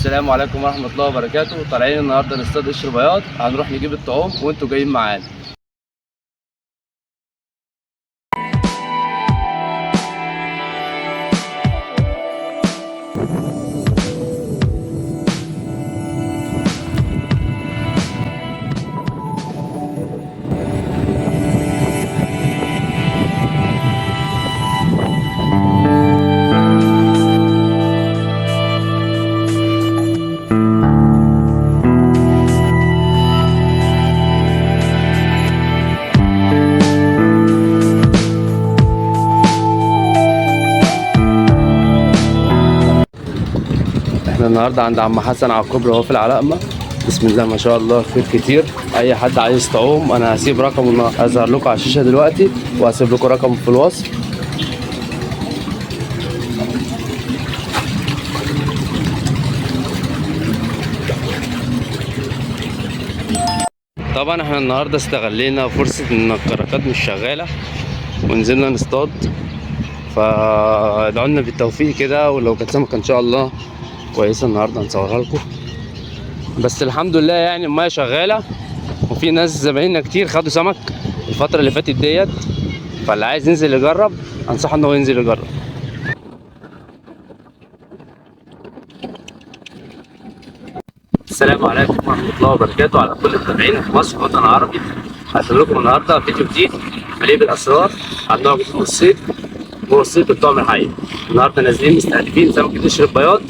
السلام عليكم ورحمة الله وبركاته. طالعين النهارده نصطاد قشر بياض، هنروح نجيب الطعوم وانتوا جايين معانا. احنا النهارده عند عم حسن على الكوبري اهو في العلقمة. بسم الله ما شاء الله، خير كتير. اي حد عايز طعوم انا هسيب رقمه اظهر لكم على الشاشة دلوقتي، وهسيب لكم رقم في الوصف. طبعا احنا النهارده استغلينا فرصة ان الكراكات مش شغالة ونزلنا نصطاد، فادعوا لنا بالتوفيق كده، ولو كانت سمكة ان شاء الله كويسة النهارده هنصورها لكم. بس الحمد لله يعني المايه شغالة، وفي ناس زمايلنا كتير خدوا سمك الفترة اللي فاتت ديت، فاللي عايز ينزل يجرب انصحه ان هو ينزل يجرب. السلام عليكم ورحمة الله وبركاته على كل المتابعين في مصر والوطن العربي. هقدم لكم النهارده فيديو جديد مليء بالاسرار عن نوع جديد من الصيد، هو الصيد بالطعم الحي. النهارده نازلين مستهدفين سمكة قشر البياض.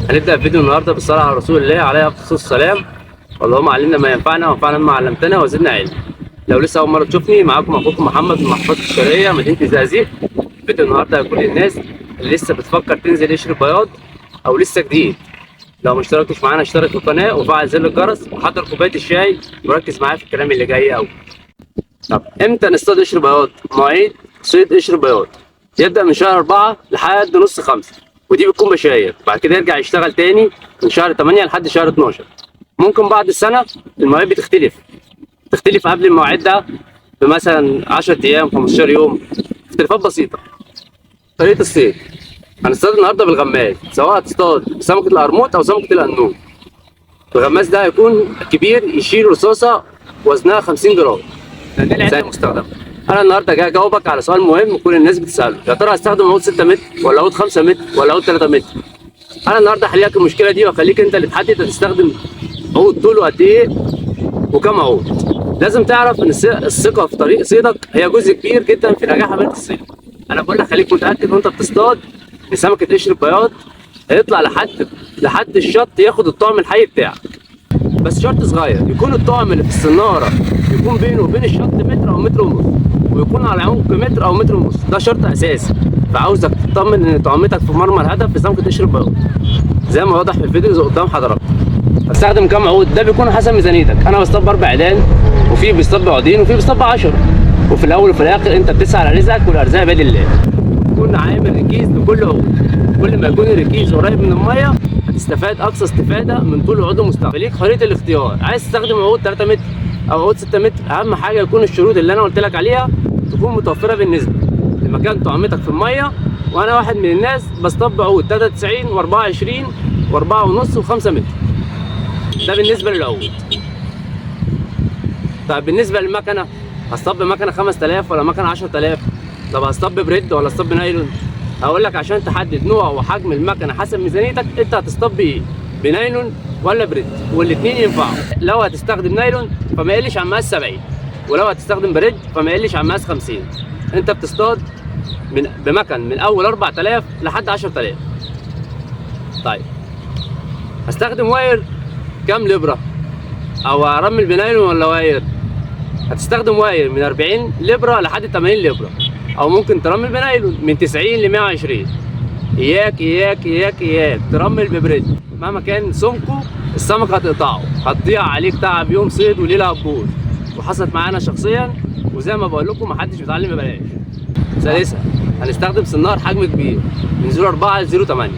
هنبدأ الفيديو النهارده بالصلاة على رسول الله عليه أفضل الصلاة والسلام. اللهم علمنا ما ينفعنا وانفعنا بما علمتنا وزدنا علما. لو لسه أول مرة تشوفني، معاكم أخوكم محمد من محافظة الشرقية مدينة الزقازيق. الفيديو النهارده هيكون للناس اللي لسه بتفكر تنزل قشر بياض أو لسه جديد. لو ما اشتركتش معانا اشترك في القناة وفعل زر الجرس وحضر كوباية الشاي وركز معايا في الكلام اللي جاي أوي. طب امتى نصطاد قشر بياض؟ مواعيد صيد قشر بياض يبدأ من شهر 4 لحد نص 5، ودي بتكون بشاير. بعد كده يرجع يشتغل تاني من شهر 8 لحد شهر 12. ممكن بعد السنة المواعيد بتختلف، تختلف قبل المواعيد ده بمثلا 10 ايام 15 يوم، اختلافات بسيطة. طريقة الصيد هنصطاد النهارده بالغماز، سواء هتصطاد بسمكة القرموط او سمكة القنوب. الغماز ده هيكون كبير، يشيل رصاصة وزنها 50 جرام. دي العدة المستخدمة. انا النهارده جاي اجاوبك على سؤال مهم كل الناس بتساله، يا ترى هستخدم عود 6 متر ولا عود 5 متر ولا عود 3 متر؟ انا النهارده هحل لك المشكلة دي واخليك انت اللي تحدد هتستخدم عود طوله قد ايه وكم عود. لازم تعرف ان الثقة في طريق صيدك هي جزء كبير جدا في نجاح عملية الصيد. انا بقول لك خليك متاكد وانت بتصطاد ان سمكة قشر البياض هيطلع لحد الشط ياخد الطعم الحي بتاعك. بس شرط صغير، يكون الطعم اللي في الصناره يكون بينه وبين الشط متر او متر ونص. ويكون على عمق متر او متر ونص، ده شرط اساسي. فعاوزك تطمن ان طعمتك في مرمى الهدف في سمكة قشر البياض زي ما واضح في الفيديو قدام حضرتك. استخدم كام عود؟ ده بيكون حسب ميزانيتك. انا بصطاد ب4 عيدان، وفي بيصطاد بعودين، وفي بيصطاد ب10. وفي الاول وفي الاخر انت بتسعى على رزقك والارزاق بيد الله. كون عامل ركيز لكل عود، كل ما يكون الركيز قريب من المية هتستفاد اقصى استفاده من طول العود المستعمل. ليك حرية الاختيار، عايز تستخدم عود 3 متر او عود 6 متر، اهم حاجة يكون الشروط اللي انا قلت لك عليها تكون متوفرة بالنسبة لمكان طعمتك في المية. وانا واحد من الناس بصطاد بعود 93 و24 و4 ونص و5 متر. ده بالنسبة للعود. طيب بالنسبة للمكنه، هصطاد بمكنه 5000 ولا مكنه 10000؟ طب هصطاد ب braid ولا هصطاد بنايلون؟ هقول لك عشان تحدد نوع وحجم المكنه حسب ميزانيتك انت هتصطاد بايه، بنايلون ولا braid، والاثنين ينفعوا. لو هتستخدم نايلون فما يقلش عن مقاس 70، ولو هتستخدم braid فما يقلش عن مقاس 50. انت بتصطاد بمكن من اول 4000 لحد 10000. طيب هستخدم wire كام لبره؟ او ارمل بنايلون ولا wire؟ هتستخدم wire من 40 لبره لحد 80 لبره، او ممكن ترمل بنايلون من 90 ل 120. اياك اياك اياك اياك ترمل ب braid، مهما كان سمكة السمكة هتقطعه، هتضيع عليك تعب يوم صيد وليلة هتبوظ. وحصلت معانا شخصيا، وزي ما بقول لكم محدش بيتعلم ببلاش. ثالثا هنستخدم سنار حجم كبير من 0.4 ل 0.8.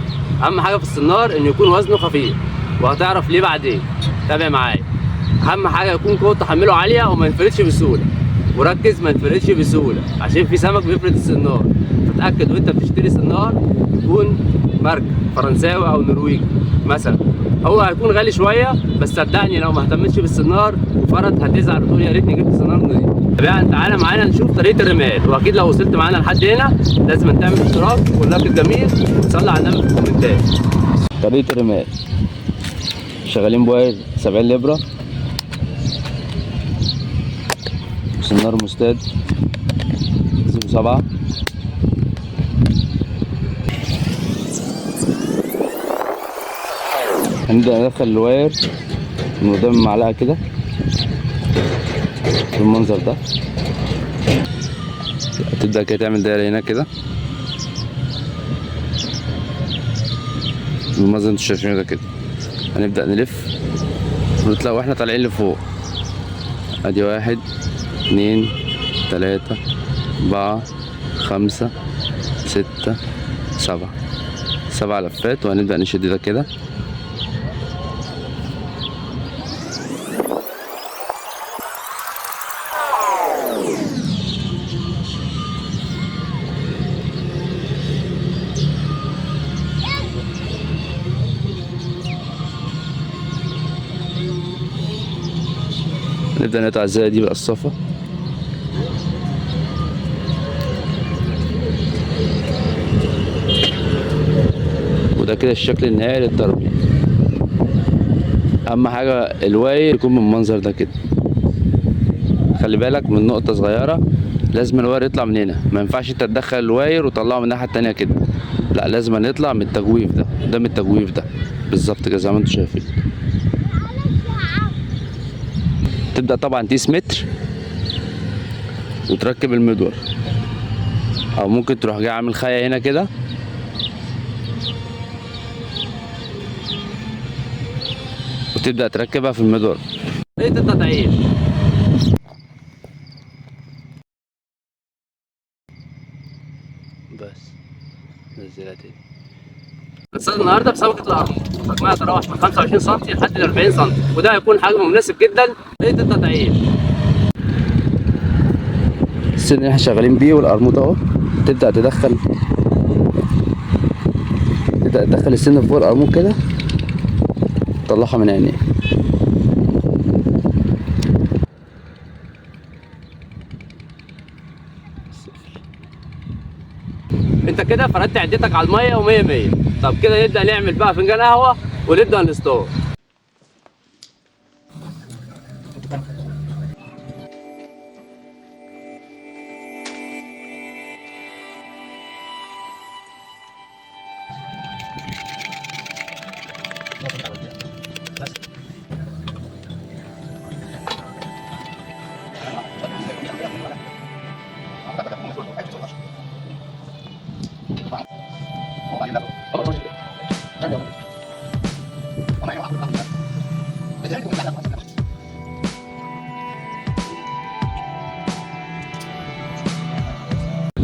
اهم حاجة في السنار انه يكون وزنه خفيف، وهتعرف ليه بعدين، تابع معايا. اهم حاجة يكون قوة تحمله عالية وما ينفردش بسهولة، وركز ما ينفردش بسهولة عشان في سمك بيفرد السنار. فتاكد وانت بتشتري سنار يكون ماركة فرنساوي او نرويجي مثلا. هو هيكون غالي شوية بس صدقني لو ما اهتمتش بالسنار وفرد هتزعل وتقول يا ريتني جبت سنار نظيف. طب تعالى معانا نشوف طريقه الرمال، واكيد لو وصلت معانا لحد هنا لازم تعمل اشتراك وال like الجميل وتصلي على النبي في الكومنتات. طريقه الرمال شغالين ب wire 70 لبره، سنار مستاد 07. هنبدأ ندخل ال wire من قدام المعلقة كده بالمنظر ده. هتبدأ كده تعمل دايرة هنا كده بالمنظر اللي انتوا شايفينه ده كده. هنبدأ نلف ونطلع واحنا طالعين لفوق. ادي 1 2 3 4 5 6 7، 7 لفات. وهنبدأ نشد ده كده. نبدأ نقطع الزاوية دي بالقصافة. وده كده الشكل النهائي للترميم. اهم حاجة الواير يكون بالمنظر ده كده. خلي بالك من نقطة صغيرة، لازم ال wire يطلع من هنا، ما ينفعش انت تدخل ال wire وتطلعه من الناحية التانية كده، لا لازم يطلع من التجويف ده، ده من التجويف ده بالظبط كده زي ما انتم شايفين. تبدأ طبعا تقيس متر وتركب المدور، او ممكن تروح جاي عامل خية هنا كده وتبدأ تركبها في المدور. طريقة التطعيم بس نزلها تاني. هنصطاد النهارده بسمكة القرموط، حجمها يتراوح من 25 سم لحد 40 سم، وده هيكون حجم مناسب جدا. طريقة التطعيم السن اللي احنا شغالين بيه والقرموط اهو، تبدأ تدخل السن فوق القرموط كده، تطلعها من عينيه. انت كده فردت عدتك على المية ومية مية. طب كده نبدأ نعمل بقى فنجان قهوة ونبدأ نصطاد.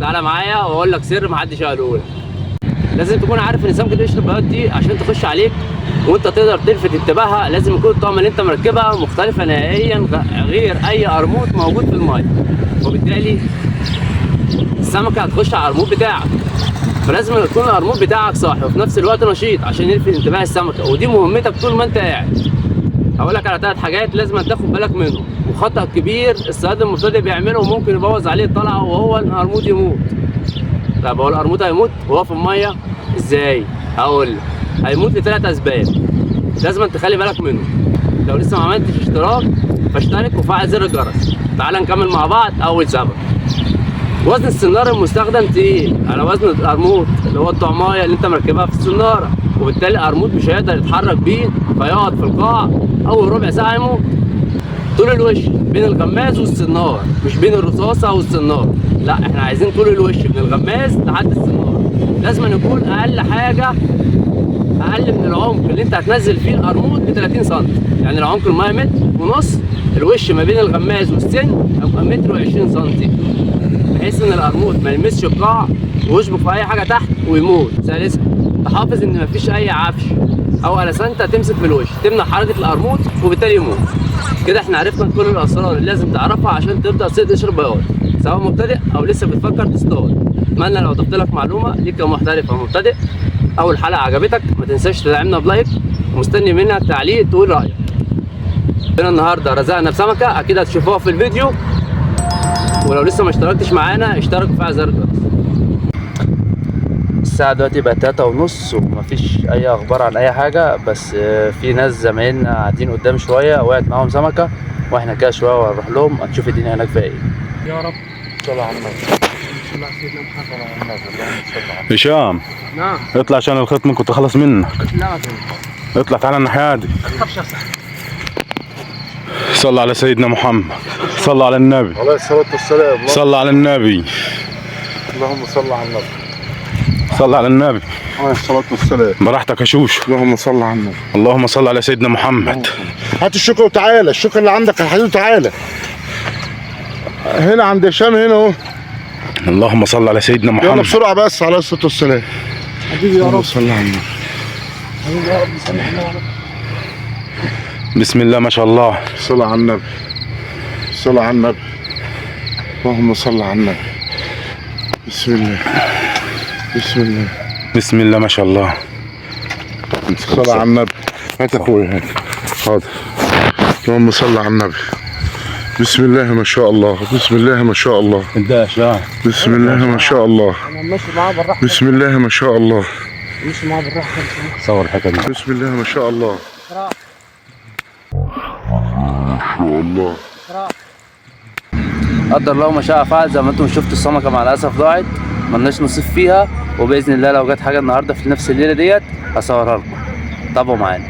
تعالى معايا واقول لك سر محدش قاله لك. لازم تكون عارف ان سمكة قشر البياض دي عشان تخش عليك وانت تقدر تلفت انتباهها لازم يكون الطعم اللي انت مركبها مختلفة نهائيا غير اي قرموط موجود في المية، وبالتالي السمكة هتخش على القرموط بتاعك. فلازم يكون القرموط بتاعك صاحي وفي نفس الوقت نشيط عشان يلفت انتباه السمكة، ودي مهمتك طول ما انت قاعد. هقول لك على 3 حاجات لازم تاخد بالك منهم، وخطأ كبير الصياد المبتدئ بيعمله وممكن يبوظ عليه الطلعة وهو القرموط يموت. طب هو القرموط هيموت وهو في المية ازاي؟ هقول لك هيموت لثلاث اسباب لازم تخلي بالك منهم. لو لسه ما عملتش اشتراك فاشترك وفعل زر الجرس. تعال نكمل مع بعض. اول سبب، وزن السناره المستخدم تقيل على وزن القرموط اللي هو الطعمايه اللي انت مركبها في السناره، وبالتالي القرموط مش هيقدر يتحرك بيه فيقعد في القاع اول ربع ساعة يموت. طول الوش بين الغماز والسنار، مش بين الرصاصة والسنار، لا احنا عايزين طول الوش من الغماز لحد السنار. لازم يكون اقل حاجة اقل من العمق اللي انت هتنزل فيه القرموط ب 30 سم، يعني لو عمق المية 1.5 متر الوش ما بين الغماز والسن هيبقى 1.20 متر، بحيث ان القرموط ما يلمسش القاع ويشبك في اي حاجة تحت ويموت. ثالثا، تحافظ ان مفيش اي عفش او الاسنته تمسك في الوش تمنع حركة القرموط وبالتالي يموت. كده احنا عرفنا كل الاسرار اللي لازم تعرفها عشان تبدا صيد قشر البياض، سواء مبتدئ او لسه بتفكر تصطاد. اتمنى لو ضفت لك معلومة ليك كمحترف او مبتدئ اول حلقة عجبتك ما تنساش تدعمنا ب like، ومستني منك تعليق تقول رايك. ربنا النهارده رزقنا بسمكه اكيد هتشوفوها في الفيديو، ولو لسه ما اشتركتش معانا اشترك وفعل زر الجرس. الساعة دلوقتي بقت 3:30 ومفيش أي أخبار عن أي حاجة، بس في ناس زمايلنا قاعدين قدام شوية وقعت معاهم سمكة، وإحنا كده شوية وهنروح لهم هنشوف الدنيا هناك فيها إيه. يا رب صلى على النبي. صلى على سيدنا محمد. هشام نعم. اطلع عشان الخيط ممكن تخلص منك. لا اطلع تعالى الناحية دي. ما تخافش يا صاحبي. صلى على سيدنا محمد، صلى على النبي، عليه الصلاة والسلام. صلى على النبي، اللهم صل على النبي، صلى على النبي، عليه الصلاة والسلام. براحتك يا شوشو. اللهم صل على النبي، اللهم صل على سيدنا محمد. هات الشوكة وتعالى، الشوكة اللي عندك يا حبيبي تعالى. هنا عند هشام هنا اهو. اللهم صل على سيدنا محمد. يلا بسرعة بس، عليه الصلاة والسلام. حبيبي يا اللهم رب، صل على النبي. حبيبي يا رب، سامحنا يا رب. بسم الله ما شاء الله. صل على النبي، صل على النبي، اللهم صل على النبي. بسم الله، بسم الله، بسم الله ما شاء الله. صل على النبي. هات يا اخويا، هات. حاضر. اللهم صل على النبي. بسم الله ما شاء الله، بسم الله ما شاء الله، انت يا شباب. بسم الله ما شاء الله، انا ماشي معاه بالراحة، بسم الله ما شاء الله، ماشي معاه بالراحة. صور الحكاية دي. بسم الله ما شاء الله، ما شاء الله. قدر الله ما شاء فعل. زي ما انتم شفتوا السمكة مع الاسف ضاعت، ملناش نصيب فيها، وباذن الله لو جت حاجة النهارده في نفس الليلة ديت هصورها لكم. تابعوا معانا.